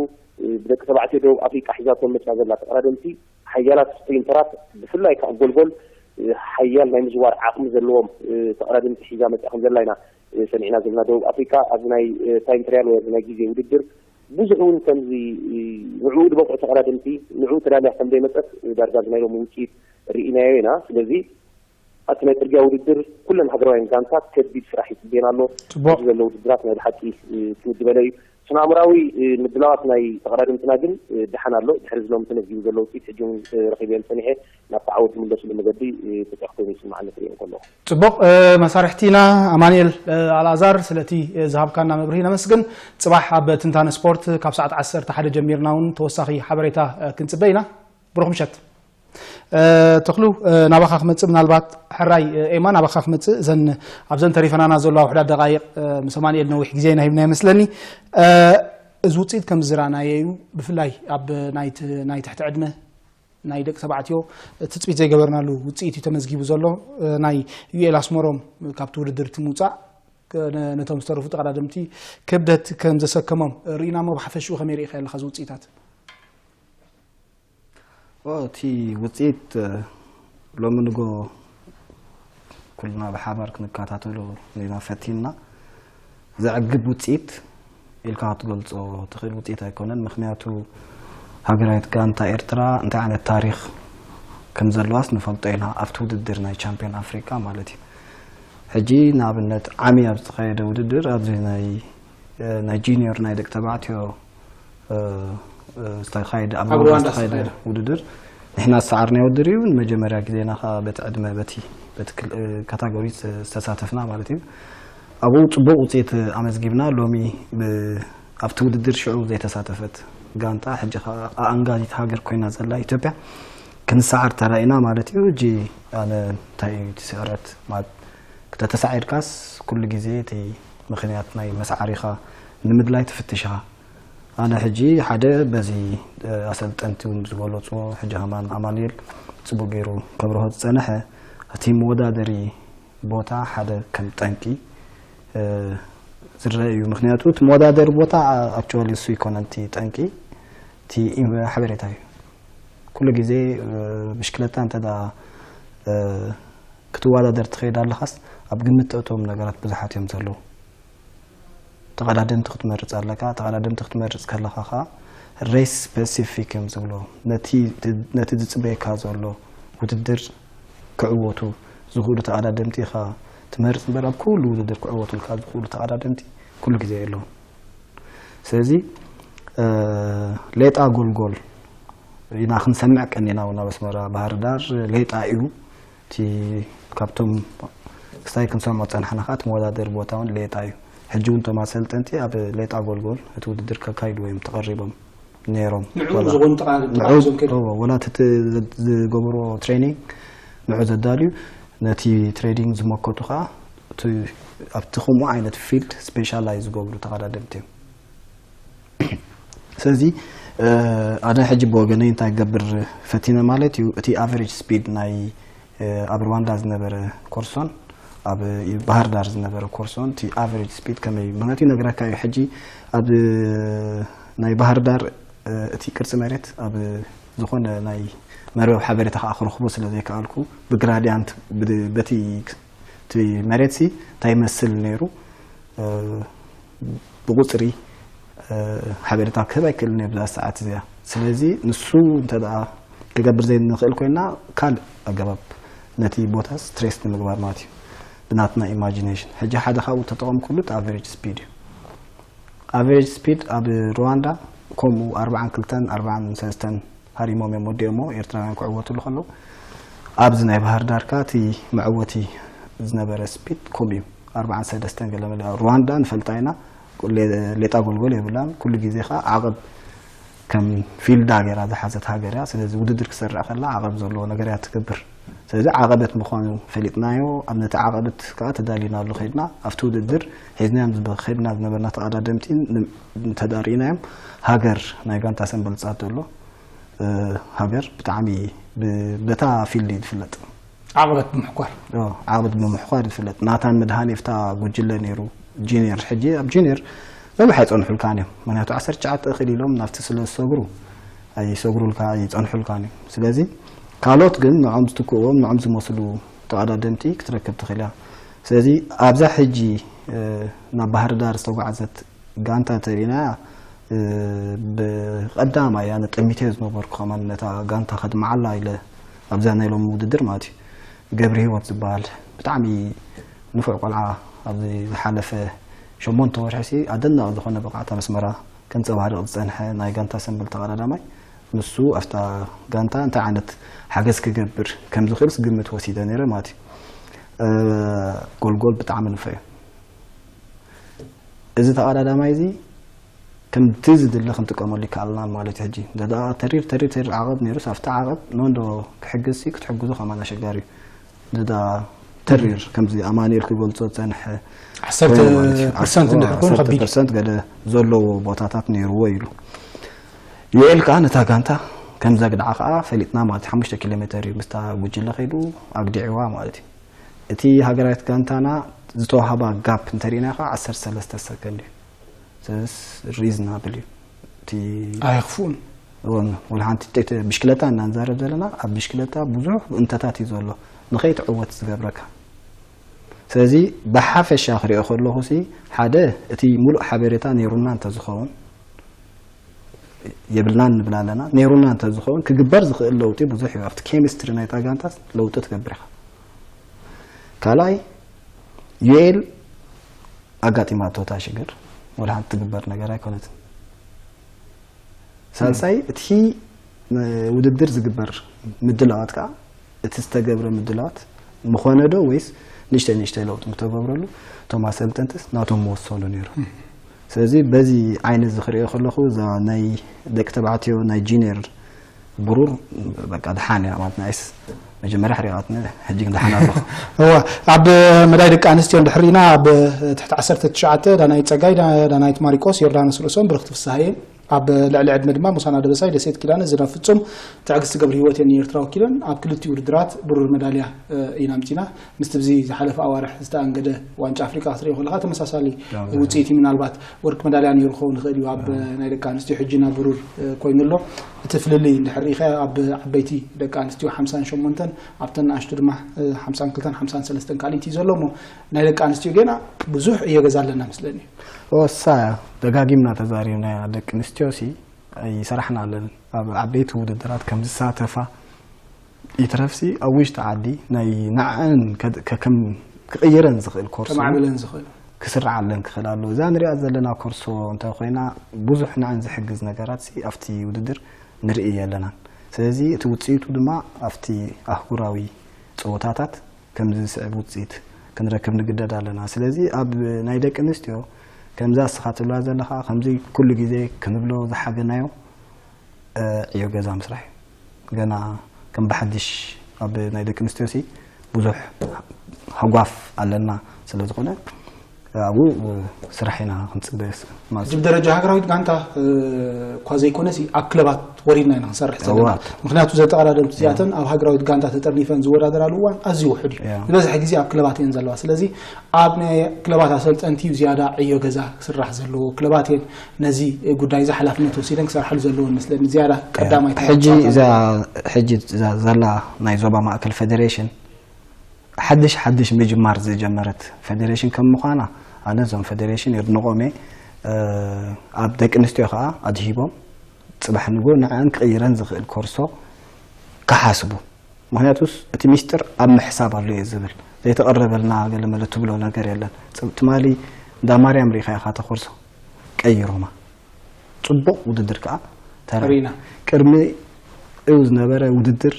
ብደቂ ተባዕትዮ ደቡብ ኣፍሪቃ ሒዛቶም መፅያ ዘላ ተቐዳደምቲ ሓያላት ስፕሪንተራት ብፍላይ ከዓ ጎልጎል ሓያል ናይ ምዝዋር ዓቕሚ ዘለዎም ተቐዳደምቲ ሒዛ መፅያ ከም ዘላ ኢና ሰሚዕና ዘለና። ደቡብ ኣፍሪቃ ኣብዚ ናይ ታይም ትሪያል ወይ ኣብዚ ናይ ግዜ ውድድር ብዙሕ እውን ከምዚ ንዕኡ ዝበቕዑ ተቐዳደምቲ ንዕኡ ተዳልያ ከም ዘይመፀት ዳርጋ እዚ ናይ ሎሚ ውፅኢት ርኢናዮ ኢና። ስለዚ ኣብቲ ናይ ፅርግያ ውድድር ኩለን ሃገራውያን ጋንታት ከቢድ ስራሕ ይፅበየና ኣሎ። ፅቡቕ። እዚ ዘሎ ውድድራት ናይ ብሓቂ ትውድበለ እዩ። ስነ ኣእምራዊ ምድላዋት ናይ ተቐዳደምትና ግን ደሓን ኣሎ። ድሕሪ ዝሎም ተመዝጊቡ ዘሎ ውፅኢት ሕጂ እውን ረኺበዮም ፀኒሐ ናብቲ ዓወት ዝምለስሉ መገዲ ተፀኽቶም ይስማዓኒ ክሪኦ ከለኹ። ፅቡቕ። መሳርሕቲና ኣማንኤል ኣልኣዛር ስለቲ ዝሃብካና መብርሂ ነመስግን። ፅባሕ ኣብ ትንታነ ስፖርት ካብ ሰዓት ዓሰርተ ሓደ ጀሚርና እውን ተወሳኺ ሓበሬታ ክንፅበ ኢና። ብሩኽ ምሸት። ተኽሉ፣ ናባኻ ክመፅእ ምናልባት ሕራይ ኤማ ናባኻ ክመፅእ እዘን ኣብዘን ተሪፈናና ዘለዋ ውሕዳት ደቃይቕ ምስ ኣማንኤል ነዊሕ ግዜ ኢና ሂብና ይመስለኒ። እዚ ውፅኢት ከም ዝረኣናዮ እዩ። ብፍላይ ኣብ ናይ ትሕቲ ዕድመ ናይ ደቂ ተባዕትዮ ትፅቢት ዘይገበርናሉ ውፅኢት እዩ ተመዝጊቡ ዘሎ። ናይ ዩኤል ኣስመሮም ካብቲ ውድድር እቲ ምውፃእ ነቶም ዝተረፉ ተቐዳደምቲ ክብደት ከም ዘሰከሞም ርኢና እሞ፣ ብሓፈሽኡ ከመይ ርኢኻ ኣለኻ እዚ ውፅኢታት? እቲ ውፅኢት ሎሚ ንጎ ኩልና ብሓባር ክንከታተሎ ኢና ፈቲንና። ዘዕግብ ውፅኢት ኢልካ ክትገልፆ ትኽእል ውፅኢት ኣይኮነን። ምክንያቱ ሃገራዊት ጋንታ ኤርትራ እንታይ ዓይነት ታሪኽ ከም ዘለዋስ ንፈልጦ ኢና፣ ኣብቲ ውድድር ናይ ቻምፒዮን ኣፍሪካ ማለት እዩ። ሕጂ ንኣብነት ዓሚ ኣብ ዝተኻየደ ውድድር ኣብዚ ናይ ናይ ጂኒዮር ናይ ደቂ ተባዕትዮ ዝተኻየደ ኣብ ሩዋንዳ ዝተኻየደ ውድድር ንሕና ዝሰዓርናዮ ውድድር እዩ። ንመጀመርያ ግዜና ከዓ በቲ ዕድመ በቲ በቲ ካታጎሪ ዝተሳተፍና ማለት እዩ። ኣብኡ ፅቡቅ ውፅኢት ኣመዝጊብና። ሎሚ ኣብቲ ውድድር ሽዑ ዘይተሳተፈት ጋንታ ሕጂ ከዓ ኣኣንጋዲት ሃገር ኮይና ዘላ ኢትዮጵያ ክንሰዓር ተራኢና ማለት እዩ። እጂ ኣነ እንታይ እዩ እቲ ስዕረት ማለት ክተተሳዒርካስ ኩሉ ግዜ እቲ ምኽንያት ናይ መስዓሪኻ ንምድላይ ትፍትሽ ኢኻ። ኣነ ሕጂ ሓደ በዚ ኣሰልጠንቲ እውን ዝገለፁ ሕጂ ከማን ኣማኑኤል ፅቡቅ ገይሩ ከብርሆ ዝፀነሐ እቲ መወዳደሪ ቦታ ሓደ ከም ጠንቂ ዝረአ እዩ። ምክንያቱ እቲ መወዳደሪ ቦታ ኣክቹዋሊ እሱ ይኮነን እቲ ጠንቂ፣ እቲ ሓበሬታ እዩ። ኩሉ ግዜ ብሽክለታ እንተ ክትወዳደር ትኸይድ ኣለኻስ ኣብ ግምት ተእቶም ነገራት ብዙሓት እዮም ዘለዉ። ተቐዳደምቲ ክትመርፅ ኣለካ። ተቐዳደምቲ ክትመርፅ ከለኻ ከዓ ሬስ ስፔሲፊክ እዮም ዝብሎ። ነቲ ዝፅበየካ ዘሎ ውድድር ክዕወቱ ዝኽእሉ ተቐዳደምቲ ኢኻ ትመርፅ እምበር ኣብ ኩሉ ውድድር ክዕወቱልካ ዝኽእሉ ተቐዳደምቲ ኩሉ ግዜ የለውን። ስለዚ ሌጣ ጎልጎል ኢና ክንሰምዕ ቀኒና እውን ኣብ ኣስመራ ባህር ዳር ሌጣ እዩ። እቲ ካብቶም ክስታይ ክንሰምዖ ዝፀናሕና ከዓ እቲ መወዳደሪ ቦታ እውን ሌጣ እዩ። ሕጂ እውን እቶም ኣሰልጠንቲ ኣብ ሌጣ ጎልጎል እቲ ውድድር ከካይድዎ እዮም ተቐሪቦም ነይሮም። ንዕኡ ዝኾኑ ተቓራረብቲ ንዕኡ ተባሂዞም ከይዶም። እዎ፣ ወላ እቲ ዝገብርዎ ትሬኒንግ ንዑ ዘዳልዩ ነቲ ትሬኒንግ ዝመከቱ ከዓ እቲ ኣብቲ ከምኡ ዓይነት ፊልድ ስፔሻላይዝ ዝገብሩ ተቐዳደምቲ እዮም። ስለዚ ኣነ ሕጂ ብወገነይ እንታይ ክገብር ፈቲነ ማለት እዩ፣ እቲ ኣቨሬጅ ስፒድ ናይ ኣብ ሩዋንዳ ዝነበረ ኮርሶን ኣብ ባህር ዳር ዝነበረ ኮርሶን እቲ ኣቨሬጅ ስፒድ ከመይ እዩ? ምክንያቱ ይነግረካ እዩ። ሕጂ ኣብ ናይ ባህር ዳር እቲ ቅርፂ መሬት ኣብ ዝኾነ ናይ መርበብ ሓበሬታ ከዓ ክረኽቦ ስለ ዘይከኣልኩ ብግራዲያንት በቲ እቲ መሬት ሲ እንታይ ይመስል ነይሩ ብቁፅሪ ሓበሬታ ክህብ ኣይክእልን እየ ብዛ ሰዓት እዚኣ። ስለዚ ንሱ እንተ ደኣ ክገብር ዘይንኽእል ኮይና ካልእ ኣገባብ ነቲ ቦታ ስትሬስ ንምግባር ማለት እዩ ብናትና ኢማጂኔሽን። ሕጂ ሓደ ካብኡ ተጠቐምኩሉ እቲ ኣቨሬጅ ስፒድ እዩ። ኣቨሬጅ ስፒድ ኣብ ሩዋንዳ ከምኡ ኣርባዓን ክልተን ኣርባዓን ሰለስተን ሃሪሞም እዮም ወዲኦሞ ኤርትራውያን ክዕወትሉ ከለዉ ኣብዚ ናይ ባህር ዳርካ እቲ መዕወቲ ዝነበረ ስፒድ ከምኡ እዩ ኣርባዓን ሰለስተን ገለ መለ ሩዋንዳ ንፈልጣ ኢና ሌጣ ጎልጎል የብላን ኩሉ ግዜ ከዓ ዓቐብ ከም ፊልዳ ገይራ ዝሓዘት ሃገር እያ ስለዚ ውድድር ክሰርዕ ከላ ዓቐብ ዘለዎ ነገር እያ ትገብር ስለዚ ዓቐበት ምዃኑ ፈሊጥናዮ ኣብ ነቲ ዓቐበት ከዓ ተዳሊናሉ ከይድና ኣብቲ ውድድር ሒዝናዮም ዝኸድና ዝነበርና ተቐዳደምቲ እንተዳርኢናዮም ሃገር ናይ ጋንታ ሰንበልፃት ዘሎ ሃገር ብጣዕሚ በታ ፊልድ እዩ ዝፍለጥ። ዓቕበት ብምሕኳር። ዓቕበት ብምሕኳር ይፍለጥ። ናታን መድሃኔ ብታ ጉጅለ ነይሩ ጂኒየር ሕጂ ኣብ ጂኒየር ነዊሕ ኣይፀንሑልካን እዮም። ምክንያቱ ዓሰርተ ትሽዓተ እኽል ኢሎም ናብቲ ስለ ዝሰግሩ ኣይሰግሩልካ ኣይፀንሑልካን እዮም። ስለዚ ካልኦት ግን ንዖም ዝትክእዎም ንዖም ዝመስሉ ተቐዳደምቲ ክትረክብ ትኽእል እያ። ስለዚ ኣብዛ ሕጂ ናብ ባህርዳር ዝተጓዕዘት ጋንታ እንተሪእናያ ብቐዳማይ ኣነ ጠሚተ ዝነበርኩ ከማን ነታ ጋንታ ከድምዓላ ኢለ ኣብዛ ናይ ሎሚ ውድድር ማለት እዩ ገብሪ ህይወት ዝበሃል ብጣዕሚ ንፉዕ ቆልዓ ኣብዚ ዝሓለፈ ሸሞንተ ወርሒ ሲ ኣደናቂ ዝኾነ ብቕዓት ኣብ ኣስመራ ከንፀባርቕ ዝፀንሐ ናይ ጋንታ ሰንበል ተቐዳዳማይ ንሱ ኣብታ ጋንታ እንታይ ዓይነት ሓገዝ ክገብር ከም ዝኽእል ግምት ወሲደ ነይረ ማለት እዩ። ጎልጎል ብጣዕሚ ንፉዕ እዩ። እዚ ተቐዳዳማይ እዚ ከምቲ ዝድለ ክንጥቀመሉ ይከኣልና ማለት እዩ። ሕጂ እንተ ደኣ ተሪር ተሪር ተሪር ዓቐብ ነይሩስ ኣብቲ ዓቐብ ኖንዶ ክሕግዝ ሲ ክትሕግዞ ከማን ኣሸጋሪ እዩ። እንተ ደኣ ተሪር ከምዚ ኣማኑኤል ክገልጾ ዝጸንሐ ዓሰርተ ኮይኑ ማለት እዩ። ፐርሰንት ዓሰርተ እንድሕር ኮይኑ ዓሰርተ ከቢድ እዩ። ፐርሰንት ገለ ዘለዎ ቦታታት ነይርዎ ኢሉ። ዩኤል ከኣ ነታ ጋንታ ከም ዘግድዓ ከዓ ፈሊጥና ማለት ሓሙሽተ ኪሎ ሜትር እዩ ምስታ ጉጅለ ከይዱ ኣግዲዕዋ ማለት እዩ። እቲ ሃገራዊት ጋንታና ዝተዋህባ ጋፕ እንተሪእና ከዓ ዓሰርተ ሰለስተ ሰከንድ እዩ። ስለዚ ሪዝናብል እዩ እቲ ኣይኽፉን እውን ወላ ሓንቲ ጤት ብሽክለታ እናንዛረብ ዘለና ኣብ ብሽክለታ ብዙሕ እንተታት እዩ ዘሎ ንኸይትዕወት ዝገብረካ። ስለዚ ብሓፈሻ ክሪኦ ከለኹ ሲ ሓደ እቲ ሙሉእ ሓበሬታ ነይሩና እንተዝኸውን የብልናን ንብል ኣለና። ነይሩና እንተዝኸውን ክግበር ዝኽእል ለውጢ ብዙሕ እዩ። ኣብቲ ኬሚስትሪ ናይታ ጋንታ ለውጢ ትገብር ኢኻ። ካልኣይ ዩኤል ኣጋጢማቶ እታ ሽግር ወላ ሓንቲ ትግበር ነገር ኣይኮነትን። ሳልሳይ እቲ ውድድር ዝግበር ምድላዋት ከዓ እቲ ዝተገብረ ምድላዋት ምኾነ ዶ ወይስ ንእሽተይ ንእሽተይ ለውጢ ምተገብረሉ እቶም ኣሰልጠንትስ ናቶም መወሰኑ ነይሩ። ስለዚ በዚ ዓይነት እዚ ክሪኦ ከለኹ እዛ ናይ ደቂ ተባዕትዮ ናይ ጂኒየር ብሩር በቃ ድሓን እያ ማለት ናይስ መጀመርያ ሕሪቓትኒ ሕጂ ግን ድሓን ኣለኹ። እዋ ኣብ መዳይ ደቂ ኣንስትዮ እንድሕር ኢና ኣብ ትሕቲ ዓሰርተ ትሽዓተ ዳናይት ጸጋይ ዳ- ዳናይት ማሪቆስ ዮርዳኖስ ርእሶም ብርኽቲ ፍስሃየ ኣብ ልዕሊ ዕድመ ድማ ሙሳና ደበሳይ ደሴት ኪዳነ ዝና ፍጹም ትዕግስቲ ገብረ ህይወት እየን ንኤርትራ ወኪለን ኣብ ክልቲኡ ውድድራት ብሩር መዳልያ ኢና ኣምጺና ምስቲ ብዚ ዝሓለፈ ኣዋርሕ ዝተኣንገደ ዋንጫ ኣፍሪቃ ክትሪኦ ከለካ ተመሳሳሊ ውፅኢት ምናልባት ወርቂ መዳልያ ነይሩ ክኸውን ይኽእል እዩ ኣብ ናይ ደቂ ኣንስትዮ ሕጂ ናብ ብሩር ኮይኑ ኣሎ እቲ ፍልልይ እንድሕር ሪኢኻ ኣብ ዓበይቲ ደቂ ኣንስትዮ ሓምሳን ሸሞንተን ኣብተን ንኣሽቱ ድማ ሓምሳን ክልተን ሓምሳን ሰለስተን ካልኢት እዩ ዘሎ እሞ ናይ ደቂ ኣንስትዮ ጌና ብዙሕ እዮ ገዛ ኣለና መስለኒ ወሳ ደጋጊምና ተዛሪብና ደቂ ኣንስትዮ ሲ ይሰራሕና ኣለንን ኣብ ዓበይቲ ውድድራት ከም ዝሳተፋ ይትረፍሲ ኣብ ውሽጢ ዓዲ ናይ ንዕን ከ- ከ- ከም ክቕይረን ዝኽእል ኮርስ እውን ከማዕብለን ዝኽእል ክስራዓለን ክኽእል ኣለዎ። እዛ ንሪኣ ዘለና ኮርሶ እንተ ኮይና ብዙሕ ንዕን ዝሕግዝ ነገራት ሲ ኣብቲ ውድድር ንርኢ የለናን። ስለዚ እቲ ውፅኢቱ ድማ ኣብቲ ኣህጉራዊ ፀወታታት ከምዚ ዝስዕብ ውፅኢት ክንረክብ ንግደድ ኣለና። ስለዚ ኣብ ናይ ደቂ ኣንስትዮ ከምዛ እስኻ ትብላ ዘለኻ ከምዚ ኩሉ ግዜ ክንብሎ ዝሓገናዮ ዕዮ ገዛ ምስራሕ እዩ። ገና ከም ብሓድሽ ኣብ ናይ ደቂ ኣንስትዮ ሲ ብዙሕ ሃጓፍ ኣለና ስለ ዝኾነ ኣብኡ ስራሕ ኢና ክንፅበ ማለት ሕጂ እዩ። ብደረጃ ሃገራዊት ጋንታ እኳ ዘይኮነ ሲ ኣብ ክለባት ወሪድና ኢና ክንሰርሕ ዘለና እዋ። ምክንያቱ ዘተቐዳደምቲ እዚኣተን ኣብ ሃገራዊት ጋንታ ተጠርኒፈን ዝወዳደራሉ እዋን ኣዝዩ ውሑድ እዩ ያ። ዝበዝሐ ግዜ ኣብ ክለባት እየን ዘለዋ ስለዚ ኣብ ናይ ክለባት ኣሰልጠንቲ እዩ ዝያዳ ዕዮ ገዛ ክስራሕ ዘለዎ ክለባት እየን ነዚ ጉዳይ እዚ ሓላፍነት ወሲደን ክሰርሓሉ ዘለዎን መስለኒ ዝያዳ ቀዳማይ ሕጂ እዛ ሕጂ እዛ ዘላ ናይ ዞባ ማእከል ፌደሬሽን ሓድሽ ሓድሽ ምጅማር ዝጀመረት ፌደሬሽን ከም ምዃና ኣነ እዞም ፌደሬሽን የድንቖም እየ ኣብ ደቂ ኣንስትዮ ከዓ ኣድሂቦም ፅባሕ ንጎ ንዐን ክቕይረን ዝኽእል ኮርሶ ክሓስቡ ምክንያቱስ እቲ ሚስጥር ኣብ ምሕሳብ ኣሎ እየ ዝብል ዘይተቐረበልና ገለመለ ትብሎ ነገር የለን ትማሊ እንዳ ማርያም ርኢኻ ኢኻ ተኮርሶ ቀይሮማ ጽቡቕ ውድድር ከዓ ተራ ሪና ቅድሚ እው ዝነበረ ውድድር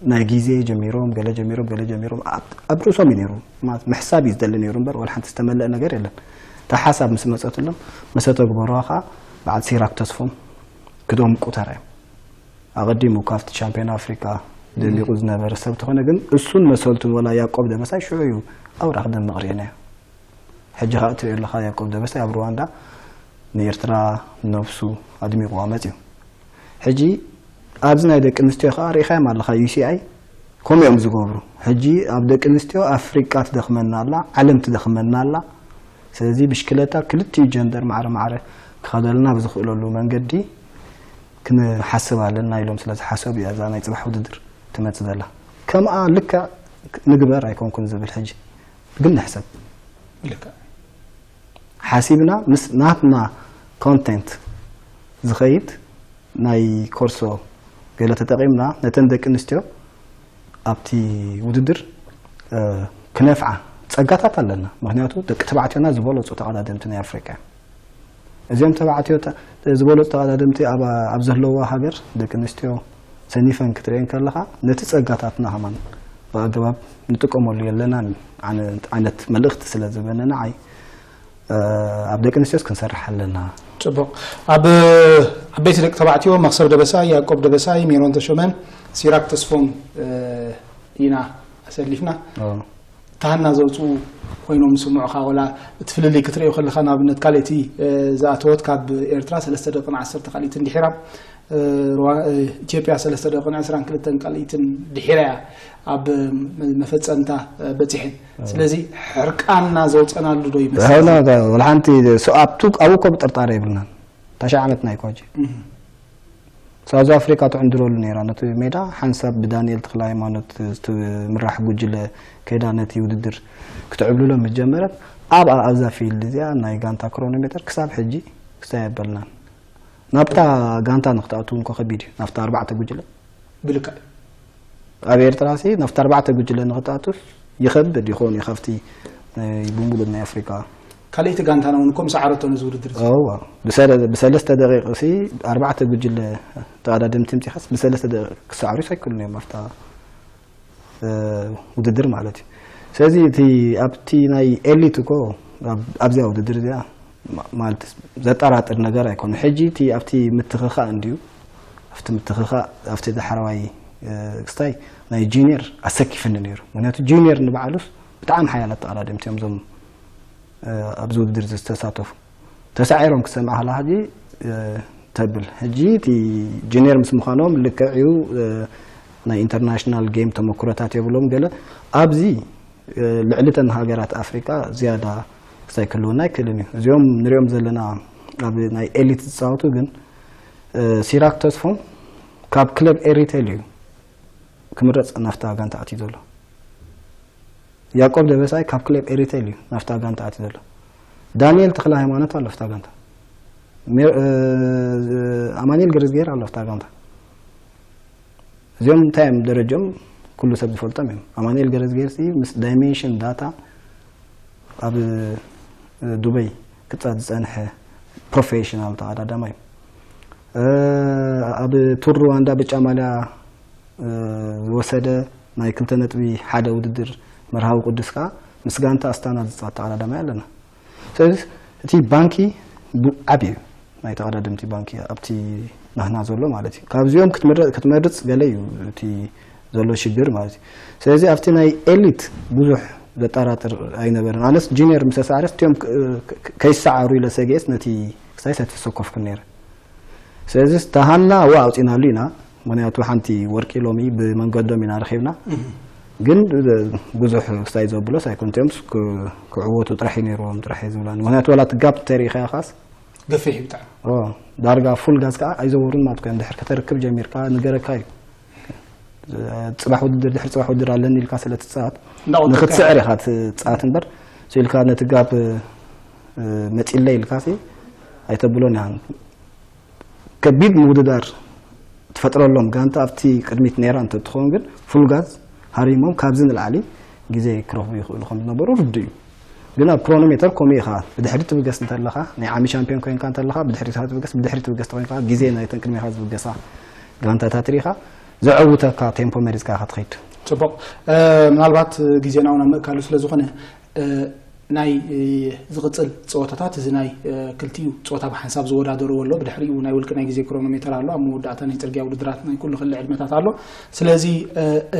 ናይ ግዜ ጀሚሮም ገለ ጀሚሮም ገለ ጀሚሮም ኣብ ርእሶም እዩ ነይሩ ምሕሳብ እዩ ዝደሊ ነይሩ እምበር ወላ ሓንቲ ዝተመለአ ነገር የለን እታ ሓሳብ ምስ መፀትሎም መሰተግበሩዋ ከዓ በዓል ሲራክ ተስፎም ክደምቁ ተራዮም ኣቐዲሙ ካብቲ ቻምፒዮን ኣፍሪቃ ደሚቑ ዝነበረ ሰብ ተኾነ ግን እሱን መሰልቱን ወላ ያቆብ ደበሳይ ሽዑ እዩ ኣውራ ክደምቕ ርኢናዮ ሕጂ ከዓ እትሪኦ ኣለኻ ያቆብ ደበሳይ ኣብ ሩዋንዳ ንኤርትራ ነብሱ ኣድሚቑዋ መፅዩ ሕጂ ኣብዚ ናይ ደቂ ኣንስትዮ ከዓ ርኢኻዮም ኣለኻ ዩሲኣይ ከምኡ እዮም ዝገብሩ ሕጂ ኣብ ደቂ ኣንስትዮ ኣፍሪቃ ትደኽመና ኣላ ዓለም ትደኽመና ኣላ ስለዚ ብሽክለታ ክልቲኡ ጀንደር ማዕረ ማዕረ ክኸደልና ብዝኽእለሉ መንገዲ ክንሓስብ ኣለና ኢሎም ስለ ዝሓሰቡ እያ እዛ ናይ ፅባሕ ውድድር ትመፅእ ዘላ ከምኣ ልክዕ ንግበር ኣይኮንኩን ዝብል ሕጂ ግን ንሕሰብ ሓሲብና ምስ ናትና ኮንቴንት ዝኸይድ ናይ ኮርሶ ገለ ተጠቒምና ነተን ደቂ ኣንስትዮ ኣብቲ ውድድር ክነፍዓ ጸጋታት ኣለና። ምክንያቱ ደቂ ተባዕትዮና ዝበለጹ ተቐዳደምቲ ናይ ኣፍሪቃ እዮም። እዚኦም ተባዕትዮ ዝበለፁ ተቐዳደምቲ ኣብ ዘለዋ ሃገር ደቂ ኣንስትዮ ሰኒፈን ክትሪኤን ከለኻ ነቲ ፀጋታትና ከማን ብኣገባብ ንጥቀመሉ የለናን ዓይነት መልእኽቲ ስለ ዝህበኒ ንዓይ ኣብ ደቂ ኣንስትዮስ ክንሰርሕ ኣለና። ፅቡቕ። ኣብ ዓበይቲ ደቂ ተባዕትዮ መኽሰብ ደበሳይ፣ ያዕቆብ ደበሳይ፣ ሜሮን ተሾመን ሲራክ ተስፎም ኢና ኣሰሊፍና። ታህና ዘውፅኡ ኮይኖም ዝስምዑኻ ወላ እቲ ፍልልይ ክትርእዮ ከለኻ ንኣብነት ካልእቲ ዝኣተወት ካብ ኤርትራ ሰለስተ ደቂን ዓሰርተ ካልኢት እንድሒራ ሩዋ- ኢትዮጵያ ሰለስተ ደቂቕን ዕስራን ክልተን ካልኢትን ድሒራ እያ ኣብ መፈፀምታ በፂሐን። ስለዚ ሕርቃንና ዘውፀናሉ ዶ ይመስል? ና ወላ ሓንቲ ኣብቱ ኣብኡ እኮ ብጥርጣረ የብልናን። ታሽዓ ዓመትና እዩ ኮጂ ሳውዝ ኣፍሪካ ትዕንድረሉ ነይራ ነቲ ሜዳ ሓንሳብ ብዳንኤል ተክለ ሃይማኖት ዝምራሕ ጉጅለ ከይዳ ነቲ ውድድር ክትዕብልሎ ምስ ጀመረት ኣብ ኣብዛ ፊልድ እዚኣ ናይ ጋንታ ክሮኖሜተር ክሳብ ሕጂ ክሳይ ኣበልናን ናብታ ጋንታ ንክትኣትው እንኮ ከቢድ እዩ ናብታ ኣርባዕተ ጉጅለ ብልክዕ ኣብ ኤርትራ ሲ ናብታ ኣርባዕተ ጉጅለ ንክትኣትው ይኸብድ ይኾን እዩ ካብቲ ናይ ብሙሉእ ናይ ኣፍሪካ ካልኣይቲ ጋንታና እውን እኮ ምሰዓረቶ ነዚ ውድድር እዚ እዋ ብሰለ- ብሰለስተ ደቂቕ ሲ ኣርባዕተ ጉጅለ ተቐዳደምቲ ምፂኻስ ብሰለስተ ደቂቕ ክሰዓሩ ኣይክእሉን እዮም ኣብታ ውድድር ማለት እዩ። ስለዚ እቲ ኣብቲ ናይ ኤሊት እኮ ኣብዚኣ ውድድር እዚኣ ማለት ዘጠራጥር ነገር ኣይኮነ። ሕጂ እቲ ኣብቲ ምትኽኻእ እንድዩ ኣብቲ ምትኽኻእ ኣብቲ ዳሕረዋይ ክስታይ ናይ ጁኒየር ኣሰኪፍኒ ነይሩ። ምክንያቱ ጁኒየር ንባዕሉስ ብጣዕሚ ሓያላት ተቐዳደምቲ እዮም እዞም ኣብዚ ውድድር ዝተሳተፉ። ተሳዒሮም ክሰምዕ ከላ ሕጂ ተብል ሕጂ እቲ ጁኒየር ምስ ምዃኖም ልክዕ እዩ ናይ ኢንተርናሽናል ጌም ተመክሮታት የብሎም ገለ ኣብዚ ልዕሊ ተን ሃገራት ኣፍሪቃ ዝያዳ ክሳይ ክህልወና ኣይክእልን እዩ እዚኦም ንሪኦም ዘለና ኣብ ናይ ኤሊት ዝፃወቱ ግን ሲራክ ተስፎም ካብ ክለብ ኤሪቴል እዩ ክምረፅ ናፍታ ጋንታ ኣትዩ ዘሎ ያቆብ ደበሳይ ካብ ክለብ ኤሪቴል እዩ ናፍታ ጋንታ ኣትዩ ዘሎ ዳንኤል ተክለ ሃይማኖት ኣሎ ፍታ ጋንታ ኣማኒኤል ገረዝጌር ኣሎ ፍታ ጋንታ እዚኦም እንታይ እዮም ደረጀም ኩሉ ሰብ ዝፈልጦም እዮም ኣማኒኤል ገረዝጌር ምስ ዳይሜንሽን ዳታ ኣብ ዱበይ ክፃት ዝፀንሐ ፕሮፌሽናል ተቐዳዳማ እዩ ኣብ ቱር ሩዋንዳ ብጫ ማልያ ዝወሰደ ናይ ክልተ ነጥቢ ሓደ ውድድር መርሃዊ ቅዱስ ከዓ ምስ ጋንታ ኣስታና ዝፃወት ተቐዳዳማይ ኣለና ስለዚ እቲ ባንኪ ዓብ እዩ ናይ ተቐዳደምቲ ባንኪ ኣብቲ ናህና ዘሎ ማለት እዩ ካብዚኦም ክትመርፅ ገለ እዩ እቲ ዘሎ ሽግር ማለት እዩ ስለዚ ኣብቲ ናይ ኤሊት ብዙሕ ዘጠራጥር ኣይነበርን ኣነስ ጂኒየር ምስ ኣሳዕረስ እቲኦም ከይሰዓሩ ኢለ ሰጊኤስ ነቲ ክሳይ ሰትፍሰ ኮፍኩ ነይረ ስለዚ ተሃና ዋ ኣውፂናሉ ኢና ምክንያቱ ሓንቲ ወርቂ ሎሚ ብመንገዶም ኢና ረኪብና ግን ብዙሕ ክስታይ ዘብሎስ ኣይኮንቲዮምስ ክዕወቱ ጥራሕ ነይርዎም ጥራሕ ዝብላ ምክንያቱ ዋላ ትጋብ እንተሪኢካ ካስ ገፊሕ እዩ ብጣዕሚ ዳርጋ ፉል ጋዝ ከዓ ኣይዘወሩን ማለት ኮይኑ ድሕር ከተርክብ ጀሚርካ ንገረካ እዩ ፅባሕ ውድድር ድሕሪ ፅባሕ ውድድር ኣለኒ ኢልካ ስለ ትፃወት ንክትስዕር ኢካ ትፃወት እምበር ኢልካ ነቲ ጋብ መፂለይ ኢልካ ኣይተብሎን ኢካ ከቢድ ምውድዳር ትፈጥረሎም ጋንታ ኣብቲ ቅድሚት ነይራ እንተትኸውን ግን ፉል ጋዝ ሃሪሞም ካብዚ ንላዕሊ ግዜ ክረኽቡ ይኽእሉ ከም ዝነበሩ ርዱ እዩ ግን ኣብ ክሮኖሜተር ከምኡ ኢኻ ብድሕሪ ትብገስ እንተለኻ ናይ ዓሚ ሻምፒዮን ኮይንካ እንተለኻ ብድሕሪ ትብገስ ብድሕሪ ትብገስ ተኮይንካ ግዜ ናይተን ቅድሜኻ ዝብገሳ ጋንታታት ሪኻ ዘዐውተካ ቴምፖ መሪዝካ ኢኻ ትኸይድ ጽቡቕ ምናልባት ግዜና እውን ኣብ ምእካሉ ስለ ዝኾነ ናይ ዝቕጽል ጸወታታት እዚ ናይ ክልቲኡ ጸወታ ብሓንሳብ ዝወዳደርዎ ኣሎ ብድሕሪኡ ናይ ውልቂ ናይ ግዜ ክሮኖሜተር ኣሎ ኣብ መወዳእታ ናይ ጽርግያ ውድድራት ናይ ኩሉ ክሊ ዕድመታት ኣሎ ስለዚ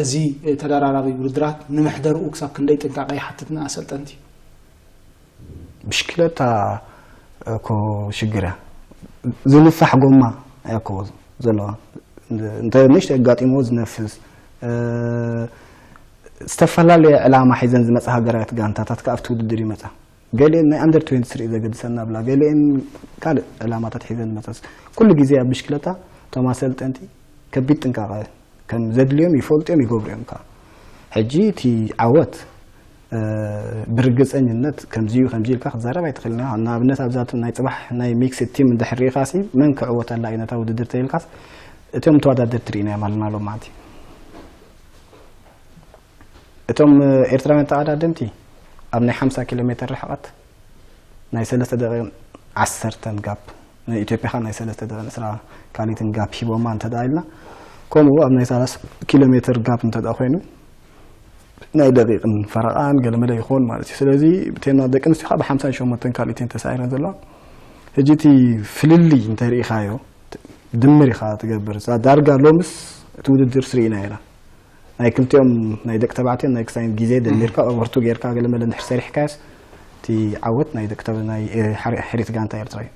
እዚ ተደራራቢ ውድድራት ንምሕደርኡ ክሳብ ክንደይ ጥንቃቐ ይሓትት ንኣሰልጠንቲ ብሽክለታ እኮ ሽግር እያ ዝንፋሕ ጎማ እያ እኮ ዘለዋ እንተ ንእሽተይ ኣጋጢምዎ ዝነፍስ ዝተፈላለየ ዕላማ ሒዘን ዝመፃ ሃገራውያት ጋንታታት ከዓ ኣብቲ ውድድር ይመፃ ገሊአን ናይ ኣንደር ትዌንቲ ስሪ ዘገድሰና ብላ ገሊአን ካልእ ዕላማታት ሒዘን ዝመፃ ኩሉ ግዜ ኣብ ብሽክለታ እቶም ኣሰልጠንቲ ከቢድ ጥንቃቐ ከም ዘድልዮም ይፈልጡ እዮም ይገብሩ እዮም ከዓ ሕጂ እቲ ዓወት ብርግፀኝነት ከምዚ እዩ ከምዚ ኢልካ ክትዛረብ ኣይትኽእልን ኢኻ ንኣብነት ኣብዛ ናይ ፅባሕ ናይ ሚክስ ቲም እንድሕር ርኢኻሲ መን ክዕወተላ እዩ ነታ ውድድር ተይልካስ እቶም ተወዳደርቲ ርኢናዮም ኣለና ሎም ማለት እዩ እቶም ኤርትራውያን ተቐዳደምቲ ኣብ ናይ ሓምሳ ኪሎ ሜትር ርሕቐት ናይ ሰለስተ ደቂቕን ዓሰርተን ጋፕ ንኢትዮጵያ ኸ ናይ ሰለስተ ደቂቕን ዕስራ ካልኢትን ጋፕ ሂቦማ እንተ ደኣ ኢልና ከምኡ ኣብ ናይ ሰላሳ ኪሎ ሜትር ጋፕ እንተ ደኣ ኮይኑ ናይ ደቂቕን ፈረቓን ገለመለ ይኾን ማለት እዩ ስለዚ ብቴና ደቂ ኣንስትዮ ከዓ ብሓምሳን ሸሞንተን ካልኢትን ተሳዒረን ዘለዋ ሕጂ እቲ ፍልልይ እንተ ርኢኻዮ ድምር ኢኻ ትገብር እዛ ዳርጋ ሎምስ እቲ ውድድር ስርኢና ኢና ናይ ክልቲኦም ናይ ደቂ ተባዕትዮ ናይ ክሳይ ግዜ ደሚርካ ኦቨርቱ ጌርካ ገለ መለ እንድሕር ሰሪሕካስ እቲ ዓወት ናይ ደቂ ናይ ሕሪት ጋንታ ኤርትራ እዩ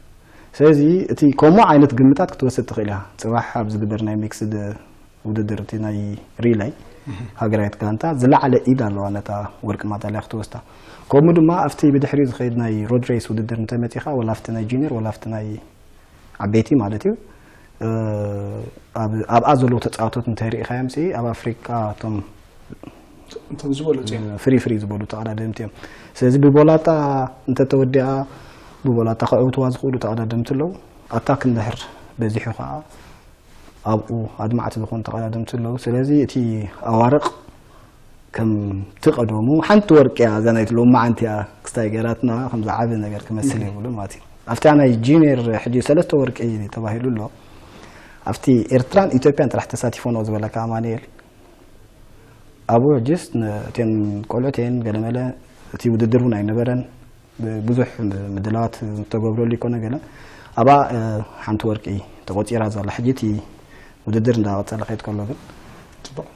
ስለዚ እቲ ከምኡ ዓይነት ግምታት ክትወስድ ትኽእል ኢኻ። ጽባሕ ኣብ ዝግበር ናይ ሚክስድ ውድድር፣ እቲ ናይ ሪላይ፣ ሃገራዊት ጋንታ ዝለዓለ ኢድ ኣለዋ ነታ ወርቂ ማዳልያ ክትወስዳ። ከምኡ ድማ ኣብቲ ብድሕሪኡ ዝኸይድ ናይ ሮድ ሬስ ውድድር እንተመጺኻ፣ ወላ ኣብቲ ናይ ጁኒየር ወላ ኣብቲ ናይ ዓበይቲ ማለት እዩ፣ እ፣ ኣብ ኣብኣ ዘለዉ ተጻወቶት እንተሪኢኻዮም ሲ ኣብ ኣፍሪቃ እቶም እንቶም ዝበለጹ እዮም። ፍሪ ፍሪ ዝበሉ ተቐዳደምቲ እዮም። ስለዚ ብቦላጣ እንተተወዲኣ፣ ብቦላጣ ከዕውትዋ ዝኽእሉ ተቐዳደምቲ ኣለዉ። ኣታክ እንድሕር በዚሑ ከዓ ኣብኡ ኣድማዕቲ ዝኾኑ ተቐዳደምቲ ኣለዉ። ስለዚ እቲ ኣዋርቕ ከምቲ ቀደሙ ሓንቲ ወርቂ እያ፣ እዛ ናይቲ ሎማዓንቲ እያ ክስታይ ገይራትና፣ ከምዚ ዓቢ ነገር ክመስል የብሉን ማለት እዩ። ኣብታ ናይ ጁኒየር ሕጂ ሰለስተ ወርቂ ተባሂሉ ኣሎ። ኣብቲ ኤርትራን ኢትዮጵያን ጥራሕ ተሳቲፎ ነው ዝበለካ ኣማኑኤል፣ ኣብኡ ሕጅስ ን-፣ እተን ቆልዑት እየን፣ ገለመለ እቲ ውድድር እውን ኣይነበረን። ብዙሕ ምድላዋት ዝተገብረሉ ይኮነ ገለ። ኣብኣ፣ እ፣ ሓንቲ ወርቂ ተቆጺራ ዘላ። ሕጂ እቲ ውድድር እንዳቐጸለ ከይድ ከሎ ግን ጽቡቕ።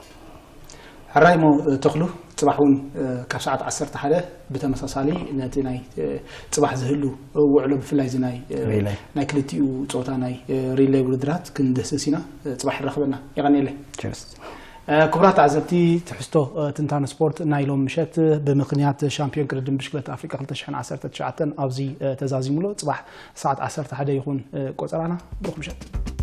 ሕራይ ሞ፣ እ፣ ተኽሉ፣ ጽባሕ እውን፣ እ፣ ካብ ሰዓት ዓሰርተ ሓደ ብተመሳሳሊ ነቲ ናይ፣ እ፣ ጽባሕ ዝህሉ ውዕሎ፣ ብፍላይ እዚ ናይ፣ እ፣ ሪሌይ። ናይ ክልቲኡ ጾታ ናይ፣ እ፣ ሪሌይ ውድድራት ክንድህስስ ኢና። እ፣ ጽባሕ ይራኽበና። የቐንየለይ። ቸርስ። እ፣ ክቡራት ተዓዘብቲ፣ ትሕዝቶ፣ እ፣ ትንታነ ስፖርት ናይ ሎም ምሸት፣ እ፣ ብምኽንያት ሻምፒዮን ቅድድም ብሽክለታ ኣፍሪቃ ክልተ ሽሕን ዓሰርተ ትሽዓተን ኣብዚ፣ እ፣ ተዛዚሙ ኣሎ። ጽባሕ ሰዓት ዓሰርተ ሓደ ይኹን፣ እ፣ ቆጸራና። ብሩኽ ምሸት።